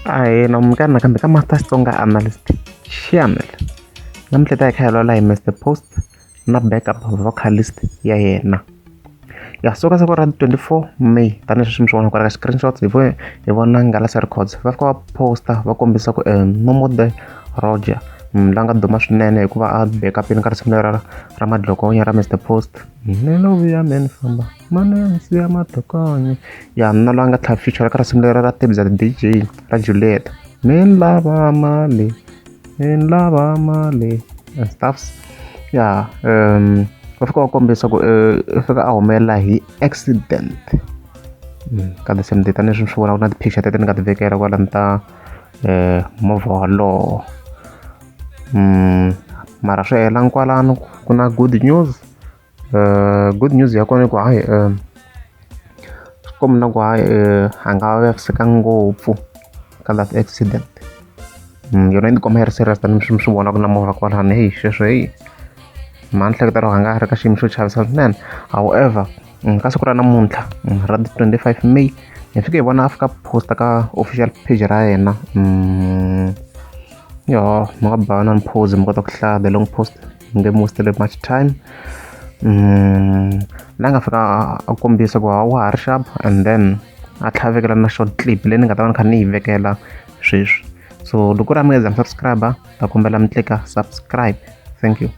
Ahee na nakambe ka Master Xitsonga Analyst Channel namuntlha hi ta hi kha hi vulavula hi Mister Post na backup vocalist ya yena ya so ka siku ra 24 May tanihileswi mi swi vonaka kwala ka screenshots hi hi vona Ngalasa Records va fika va posta va kombisa ku Nomo the Roger la nga duma swinene hikuva a backup-ini ka risimu leri ra madlokonya ra Mister Post ni lo vuya me ni famba mane ya siya madlokonya ya na loyi a nga tlhela feature ka risimu leri ra Tebza the DJ ra Juliet ni lava mali ni lava mali and stuffs ya va fika va kombisa ku i fika a humelela hi accident ka the same day tanihileswi mi swi vonaka na ti-picture tete ni nga ti vekela kwalano ta movha walowo mara swi helangi kwalano ku na good news good news ya kona i ku hayi swi komba na ku hayi a nga vavisekanga ngopfu ka that accident yona yi ni komba yi ri serious tanihi mi swi vonaka na movha kwalano heyi sweswo heyi mhani hleketa loko a nga ri ka xiyimo xo chavisa swinene however ka siku ra namuntlha ra ti 25 May hi fike hi vona a fika post ka official page ra yena yo mi nga ba na pause mi kota ku hlaya the long post mi nge mi wastele much time la nga fika a kombisa ku wa ha ri sharp and then a tlhela a vekela na short clip leyi ni nga ta va ni kha ni yi vekela sweswi so loko ku ri a mi nga za mi subscribe ta kombela mi tlika subscribe thank you.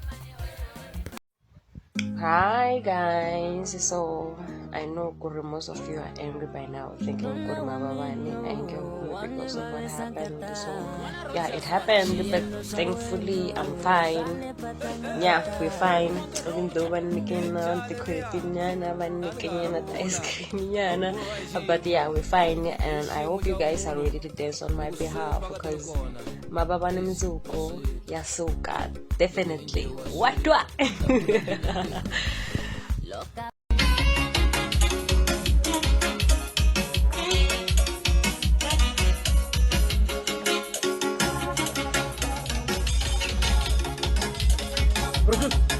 Hi guys, so I know kuri most of you are angry by now, thinking kuri mababani angry because of what happened. So yeah, it happened, but thankfully I'm fine. Yeah, we're fine. Even though va nyike na tikhweti nyana, va nyike nyana ti-ice cream nyana, but yeah, we're fine. And I hope you guys are ready to dance on my behalf because mababani mzuko ya suka definitely. Watwa. Produce.